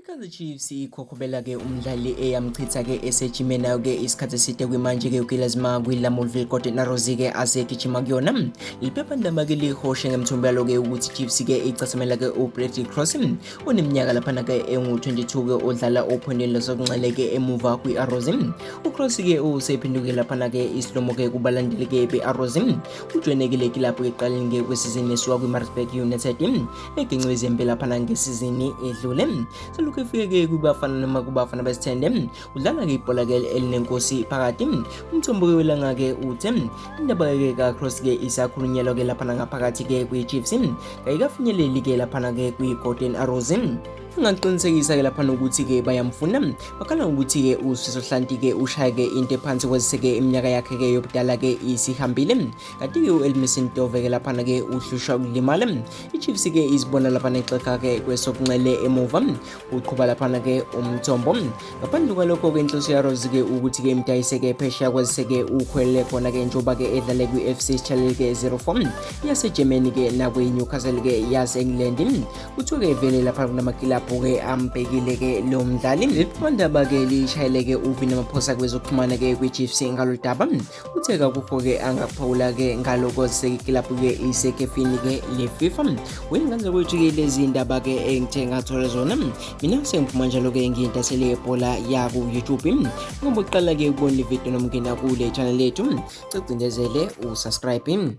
IKaizer Chiefs ikhokhobela-ke umdlali eyamchitha-ke esejime nayo-ke isikhathi eside kwimanje-ke uGilesma kwiLamontville Golden Arrows-ke asegijima kuyona. Leli phephandaba-ke lihoshe ngemthombo yalo-ke ukuthi Chiefs-ke icathamela-ke uBradley Cross oneminyaka laphana-ke engu-22-ke odlala ophondweni lwasokunxele-ke emuva kwi-Arrows. UCross-ke usephenduke laphana-ke isilomo-ke kubalandeli-ke be-Arrows. Ujoyine-ke le kilabhu ekuqaleni-ke kwesizini esuka kwiMaritzburg United egenqiwe izembe laphana ngesizini edlule. Selokhu efike-ke kuBafana noma kuBafana Besithende udlala-ke ibhola-ke elinenkosi phakathi. Umthombo-ke welanga-ke uthe indaba-ke kaCross-ke isakhulunyelwa-ke laphana ngaphakathi-ke kwi-Chiefs kayikafinyeleli-ke laphana-ke kwi-Golden Arrows. Ngingaqinisekisa-ke laphana ukuthi-ke bayamfuna. Bakhala ngokuthi-ke uSifiso Hlanti-ke ushaye-ke into ephansi kwazise-ke iminyaka yakhe-ke yobudala-ke isihambile. Kanti-ke u-Elmison Dove-ke laphana-ke uhlushwa ukulimala. I-Chiefs-ke izibona laphana ixega-ke kwesokunxele emuva. Uqhuba laphana-ke umthombo. Ngaphandle kwalokho-ke inhloso yaRose-ke ukuthi-ke imdayise-ke phesheya kwazise-ke ukhwelele khona-ke njengoba-ke edlale kwi-FC Schalke 04 yaseGermany-ke nakwi-Newcastle-ke yase-England. Kuthiwa-ke vele lapha kunamakilabhu-ke ambhekile-ke lo mdlali. Leli phephandaba-ke lishayele-ke uVini Maphosa kwezokuxhumana-ke kwi-Chiefs ngalolu daba. Uthe kakukho-ke angaphawula-ke ngaloko sekilabhu-ke isekhefini-ke le-FIFA. Wengane kwethu-ke lezi ndaba-ke engithe ngathola zona. Mina sengiphuma njalo-ke ngiyintatheli yebhola yaku-YouTube. Ngoba uqala-ke ukubona le video noma ungena kule channel yethu, cindezele usubscribe.